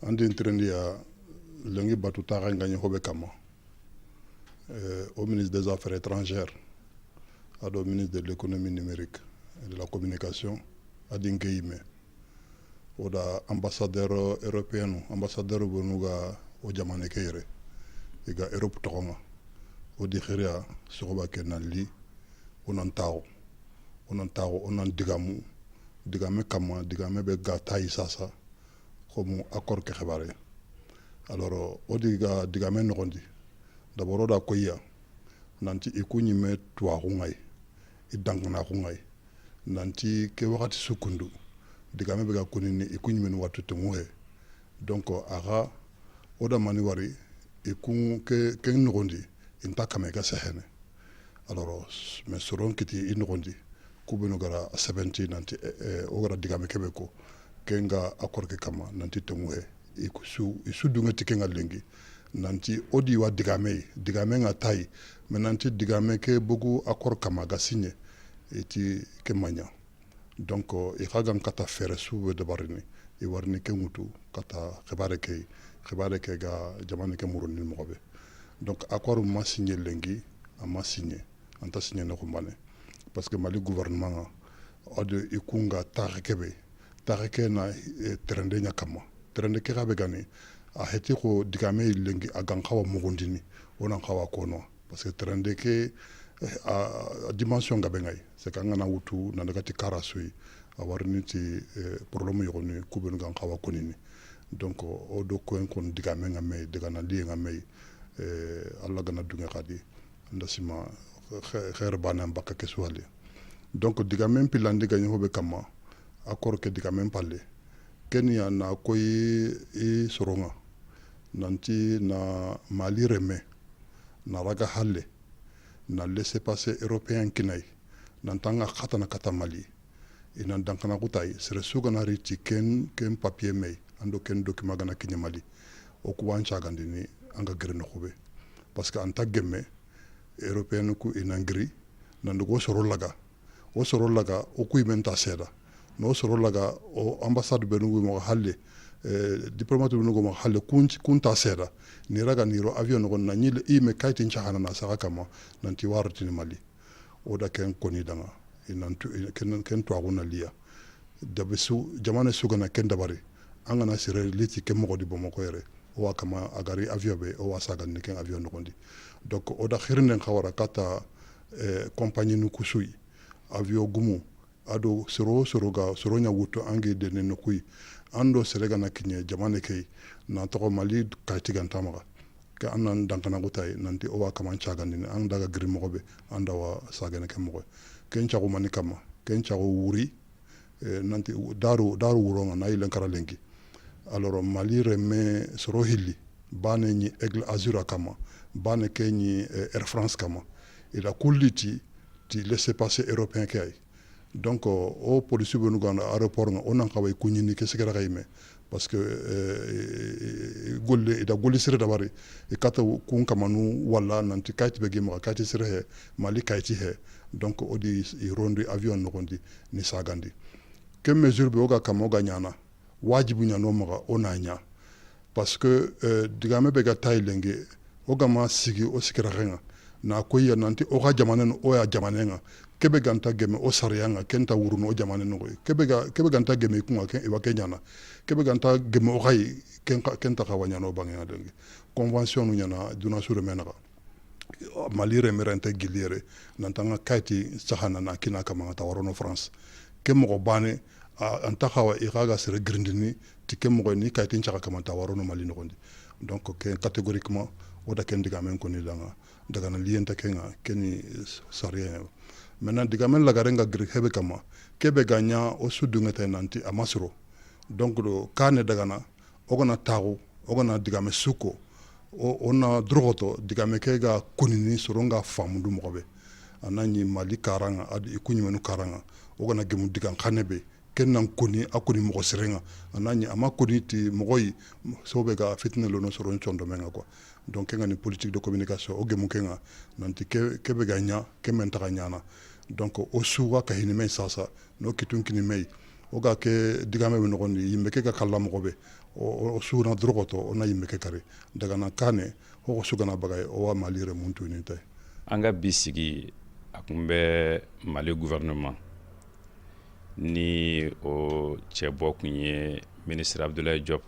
Andi ya lengi batu taxa ngañi hobe kama au ministre des Affaires étrangères ado ministre de l'Économie numérique et de la Communication adi nke yimme oda ambassadeur européen, ambassadeur benu ga o jamane ke yere iga Europe toxonga o di xiriya soxoba ke nan li o nan taxu o nan taxu o nan digamu digame kama digame be ga tayi sasa comme accord ke xebare. Alors o diga digame noxondi d'abord o da koyiya nanti i ku ñimme tuwaxu ngay i dankanaxu ngay nanti ke waxati sukundu digame be ga konini i ku ñimmeni wattu tengu he. Donc axa o da mani wari i ku ke ke noxondi inta kama i ga sexene. Alors mais soron kiti i noxondi ku benu gara a sebenti nanti o gara digame kebe ko kenga accord ke kama nanti tengu he i su i su dunga ti kenga lengi nanti o di wa digame digame nga tayi mais nanti digame ke bugu accord kama ga signé iti ke maña. Donc i xa gan kata fere su be debarini i warini ke ŋutu kata xibare ke xibare ke ga jamane ke muruni moxo be. Donc accord ma signé lengi a ma signé anta signé ne xumbane parce que Mali gouvernement nga ado i kunga taxe kebe taxe ke na terende ɲa kama terende ke xa be gani a heti ko digame lengi a gan xawa muxundini wo nan xawa kono parce que terende ke a dimension ga be ngay c'est que an gana wutu na daga ti kara suyi a warini ti problème yogoni kubenu gan xawa konini. Donc o do ko kon digame nga mey diga na liye nga mey alla gana dunge xadi nda sima xeer bane an bakka ke suwali. Donc digame pilandi ga ñoxo be kama accord ke digame palle kenya na koyi i soronga nanti na Mali reme na raga halle na laissez-passer européen kinay nantanga xatana kata Mali ina dankana kutay sere sugana riti ken ken papier mey ando ken document gana kiña Mali o kuwa ncagandini anga giri noxube parce que anta gemme européen ku ina ngiri nandugo soro laga o soro laga o kuy men ta seda no soro laga o ambassade be nugu mo halle diplomate be nugu mo halle kun kun ta seda ni raga niro avion no na ñile i me kayti ncaxana na saxa kama nanti waratini Mali o da ken koni danga inan ken ken tuwaxu na liya dabe su jamane sugana ken dabari an gana sere liti ke moxo di Bamako yere o wa kama agari avion be o wa sagandi ken avion noxondi. Donc o da xirinen xawara kata compagnie nu kusuy avion gumu ado soro soro ga soro ɲa wutu ange dene no kuy ando sere gana kiñe jamane key na toxo Mali kayti ganta maxa ke an nan dankana gutay nanti o wa kama ncagandini an daga giri moxo be an dawa sagene ke moxo ken caxu mani kama ken caxu wuri nanti daru daru wuronga na yilen kara lenki. Alors Mali reme soro hilli bane ñi Aigle Azur kama bane ke ñi Air France kama ila kulliti ti laissez-passer européen ke ay. Donc o police be nu gana aéroport nga onan xaway kuñini ke sigara xayme parce que golle ida golli sere dabari e kata kun kamanu walla nanti kayti be gima kayti sere he Mali kayti he. Donc odi i rondi avion nogondi ni sagandi ke mesure be oga kama oga ñana wajibu ñano maxa o na ña parce que digame be ga tay lenge o gama sigi o sigira xenga na koyiya nanti o xa jamane o ya jamane nga kebe ganta geme o sariya nga kenta wurunu o jamane noxoy kebe ga kebe ganta geme kunga ken iwa ke ñana kebe ganta geme o xayi ken kenta xawa ñano bangenga dengi convention nu ñana duna sure me naxa Mali remerente giliere nantanga kayti saxana na kina kama ta warono France ke moxo bane anta xawa i xaga sere girindini ti ke moxo ni kayti ncaxa kama ta warono Mali noxondi. Donc ke catégoriquement o da ken digamen koni danga dagana liyenta kenga keni sariya. Maintenant digamen lagare nga giri hebe kama kebe ga ɲa o sudungete nanti a masoro. Donc do kane dagana o gana taxu o gana digame suko o na drogoto digame ke ga konini soro nga famundu moxo be a na ɲi Mali karanga adi i kuɲumenu karanga o gana gemu digan xane be ken nan koni a koni moxo serenga a na ɲi a ma koni ti moxoyi so be ga fitine lono soro ncondomenga quoi. Donc kenga ni politique de communication o gemu kenga nanti ke ke be ga ɲa ke men taxa ɲana. Donc o suwa ka hini mey sasa no kitun kini mey o ga ke digame be noxondi yimbe ke ga kalla moxo be O suna dorokoto, o na yimme ke kari daga na kane o sugana bagay o wa Mali re muntu ni tay. An ka bi sigi, a kun bɛ Mali gouvernement ni o cɛbɔ kun ye ministre Abdoulaye Diop,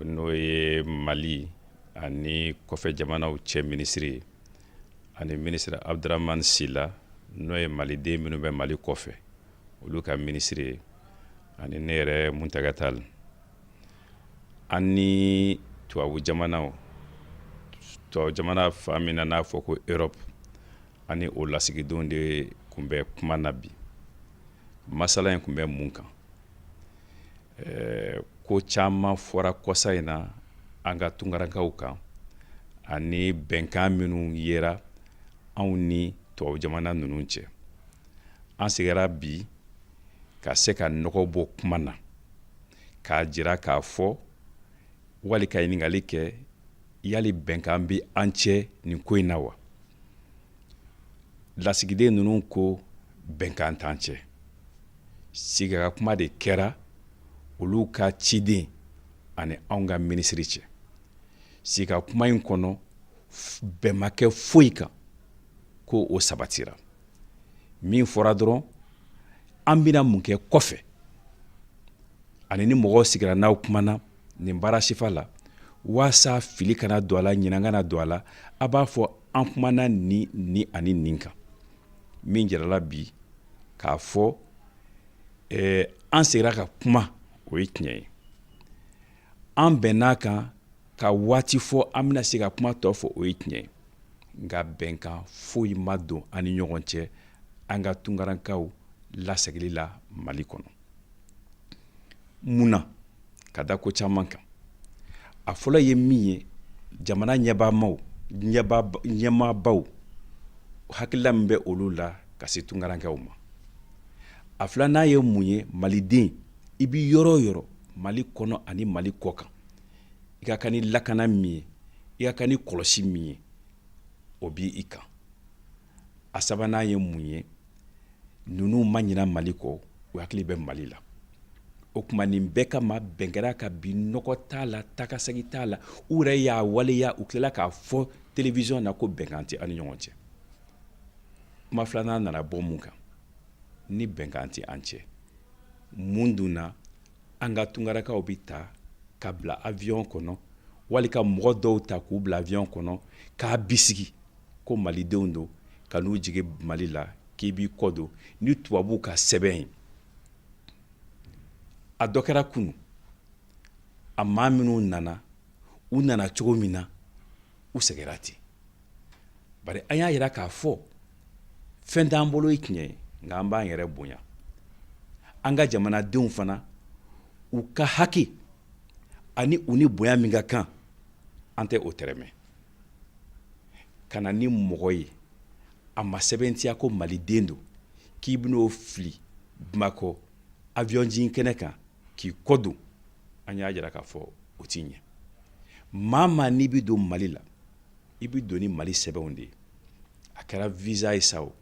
n'o ye Mali ani kɔfɛ jamanaw cɛ minisiri ye, ani ministre Abdramane Silla, n'o ye maliden minnu bɛ Mali kɔfɛ, olu ka minisiri ye, ani ne yɛrɛ Muntaga Tall. An ni tubabu jamanaw, tubabu jamana fan min na n'a fɔ ko Europe, ani o lasigidenw de tun bɛ kuma na bi. Masala in tun bɛ mun kan? Ko caman fɔra kɔsa in na an ka tunkarankaw kan, ani bɛnkan minnu yera anw ni tubabu jamana ninnu cɛ. An sigira bi ka se ka nɔgɔ bɔ kuma na, k'a jira k'a fɔ wali ka ɲininkali kɛ: yali bɛnkan bɛ an cɛ nin ko in na wa? Lasigiden ninnu ko bɛnkan t'an cɛ. Sigika kuma de kɛra olu ka ciden ani anw ka minisiri cɛ. Sigika kuma in kɔnɔ, bɛn ma kɛ foyi kan ko o sabatira. Min fɔra dɔrɔn, an bɛna mun kɛ kɔfɛ, ani ni mɔgɔw sigira n'aw kumana nin baara sifa la, waasa fili kana don a la, ɲinan kana don a la, a b'a fɔ an kumana nin ni ani nin kan. Min jirala bi k'a fɔ an seginna ka kuma, o ye tiɲɛ ye. An bɛnn'a kan ka waati fɔ an bɛna se ka kuma tɔ fɔ, o ye tiɲɛ ye. Nka bɛnkan foyi ma don an ni ɲɔgɔn cɛ an ka tunkarankaw lasegili la Mali kɔnɔ. Mun na? Ka da ko caman kan. A fɔlɔ ye min ye, jamana ɲɛbaamaw, ɲɛmaabaw hakilila min bɛ olu la ka se tunkarankaw ma. A filanan ye mun ye? Maliden, i bɛ yɔrɔ o yɔrɔ, Mali kɔnɔ ani Mali kɔ kan, i ka kan ni lakana min ye, i ka kan ni kɔlɔsi min ye, o b'i kan. A sabanan ye mun ye? Ninnu ma ɲina Mali kɔ, u hakili bɛ Mali la. O tuma, nin bɛɛ kama, bɛn kɛra ka bi, nɔgɔ t'a la, takasegi t'a la. U yɛrɛ y'a waleya, u tilala k'a fɔ télévision na ko bɛnkan tɛ an ni ɲɔgɔn cɛ. Kuma filanan nana bɔ mun kan? Ni bɛnkan tɛ an cɛ, mun dun na an ka tunkarakaw bɛ ta ka bila avion kɔnɔ, wali ka mɔgɔ dɔw ta k'u bila avion kɔnɔ k'a bisigi ko malidenw don, ka n'u jigin Mali la, k'i b'i kɔ don ni tubabuw ka sɛbɛn ye? A dɔ kɛra kunu. A maa minnu nana, u nana cogo min na, u sɛgɛnra ten. Bari an y'a yira k'a fɔ fɛn t'an bolo ye tiɲɛ ye, nka an b'an yɛrɛ bonya. An ka jamanadenw fana, u ka hakɛ ani u ni bonya min ka kan, an tɛ o tɛrɛmɛ ka na ni mɔgɔ ye, a ma sɛbɛntiya ko maliden don, k'i bɛn'o fili Bamakɔ avion jigin kɛnɛ kan k'i kɔ don. An y'a jira k'a fɔ o ti ɲɛ. Maa maa n'i bɛ don Mali la, i bɛ don ni Mali sɛbɛnw de ye. A kɛra visa ye sa o,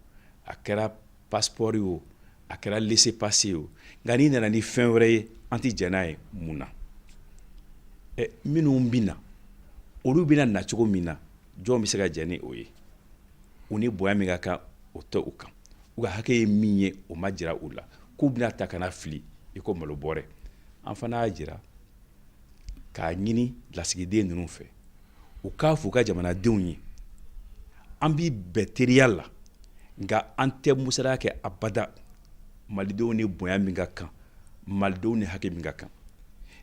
a kɛra passeport ye o, a kɛra laissez-passer ye o, nka n'i nana ni fɛn wɛrɛ ye, an tɛ jɛn n'a ye. Mun na? Ɛ, minnu bɛ na, olu bɛna na cogo min na, jɔn bɛ se ka jɛn ni o ye? U ni bonya min ka kan, o tɛ u kan. U ka hakɛ ye min ye, o ma jira u la, k'u bɛna ta ka na fili i ko malo bɔrɛ. An fana y'a jira k'a ɲini lasigiden ninnu fɛ, u k'a f'u ka jamanadenw ye: an b'i bɛn teriya la, nka an tɛ musala kɛ abada. Malidenw ni bonya min ka kan, malidenw ni hakɛ min ka kan,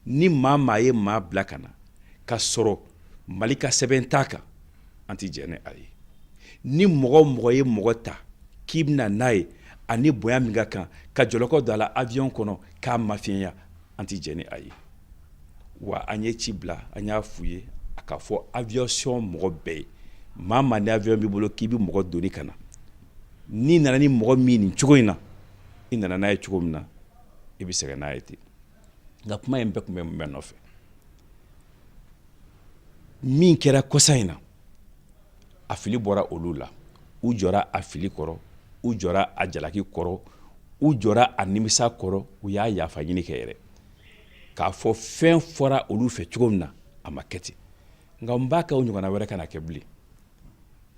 ni maa maa ye maa bila ka na ka sɔrɔ Mali ka sɛbɛn t'a kan, an tɛ jɛn ni a ye. Ni mɔgɔ mɔgɔ ye mɔgɔ ta k'i bɛna n'a ye, ani bonya min ka kan, ka jɔlɔkɔ don a la avion kɔnɔ k'a mafiɲɛya, an tɛ jɛn ni a ye. Wa an ye ci bila, an y'a f'u ye a ka fɔ aviation mɔgɔ bɛɛ ye: maa maa ni avion b'i bolo k'i bɛ mɔgɔ doni ka na, n'i nana ni mɔgɔ min nin cogo in na, i nana n'a ye cogo min na, i bɛ sɛgɛn n'a ye ten. Nka kuma in bɛɛ tun bɛ mun bɛɛ nɔfɛ? Min kɛra kɔsa in na, a fili bɔra olu la. U jɔra a fili kɔrɔ, u jɔra a jalaki kɔrɔ, u jɔra a nimisa kɔrɔ, u y'a yafa ɲini kɛ yɛrɛ. K'a fɔ fɛn fɔra olu fɛ cogo min na, a ma kɛ ten. Nka n b'a kɛ, o ɲɔgɔnna wɛrɛ kana kɛ bilen.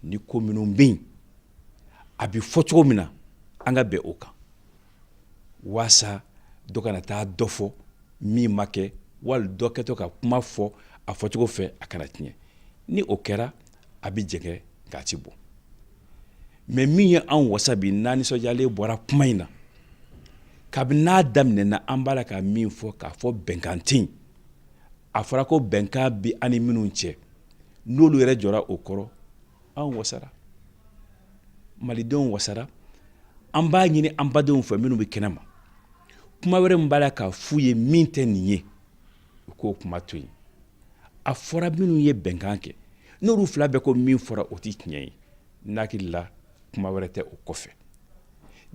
Ni ko minnu bɛ yen, a bɛ fɔ cogo min na, an ka bɛn o kan, waasa dɔ kana taa dɔ fɔ min ma kɛ, wali dɔ kɛtɔ ka kuma fɔ a fɔcogo fɛ, a kana tiɲɛ. Ni o kɛra, a bɛ jɛngɛ k'a ti bɔ. Mais min ye anw wasa bi, n'an nisɔndiyalen bɔra kuma in na, kabini n'a daminɛna, an b'a la ka min fɔ, k'a fɔ bɛnkan tɛ yen. A fɔra ko bɛnkan bi an ni minnu cɛ, n'olu yɛrɛ jɔra o kɔrɔ, anw wasara, malidenw wasara. An b'a ɲini an badenw fɛ minnu bɛ kɛnɛ ma, kuma wɛrɛ min b'a la k'a f'u ye min tɛ nin ye, u k'o kuma to yen. A fɔra minnu ye bɛnkan kɛ, n'olu fila bɛɛ ko min fɔra, o tɛ tiɲɛ ye, n hakili la kuma wɛrɛ tɛ o kɔfɛ.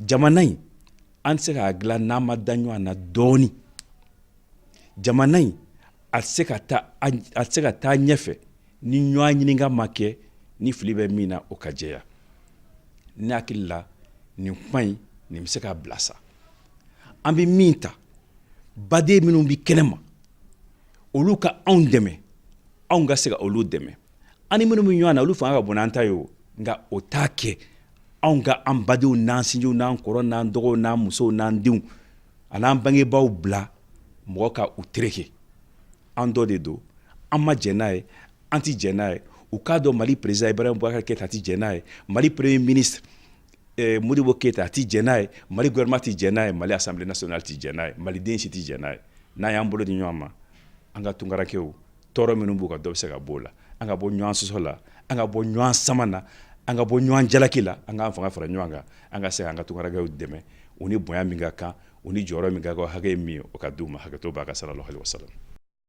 Jamana in, an tɛ se k'a dilan n'an ma da ɲɔgɔn na dɔɔnin. Jamana in, a tɛ se ka taa ɲɛfɛ ni ɲɔgɔn ɲininka ma kɛ. Ni fili bɛ min na, o ka jɛya. Ne hakili la, nin kuma in, nin bɛ se ka bila sa. An bɛ min ta, baden minnu bɛ kɛnɛ ma, olu ka anw dɛmɛ, anw ka se ka olu dɛmɛ. An ni minnu bɛ ɲɔgɔn na, olu fanga ka bon n'an ta ye o, nka o t'a kɛ anw ka an badenw n'an sinjiw n'an kɔrɔ n'an dɔgɔw n'an musow n'an denw an'an bangebaaw bila mɔgɔ ka u tereke. An dɔ de don. An ma jɛn n'a ye, an ti jɛn n'a ye. U k'a dɔn, Mali président Ibrahim Boubacar Keïta ti jɛn n'a ye, Mali premier ministre Modibo Keïta ti jɛn n'a ye, Mali gouvernement ti jɛn n'a ye, Mali Assemblée nationale ti jɛn n'a ye, maliden si ti jɛn n'a ye. N'an y'an bolo di ɲɔgɔn ma, an ka tunkarankew tɔɔrɔ minnu b'u ka, dɔ bɛ se ka b'o la. An ka bɔ ɲɔgɔn sɔsɔ la, an ka bɔ ɲɔgɔn sama na, an ka bɔ ɲɔgɔn jalaki la, an k'an fanga fara ɲɔgɔn kan, an ka se an ka tunkarankew dɛmɛ. U ni bonya min ka kan, u ni jɔyɔrɔ min ka kan, hakɛ ye min ye, o ka d'u ma. Hakɛto b'a ka. Sallallahu alaihi wasallam.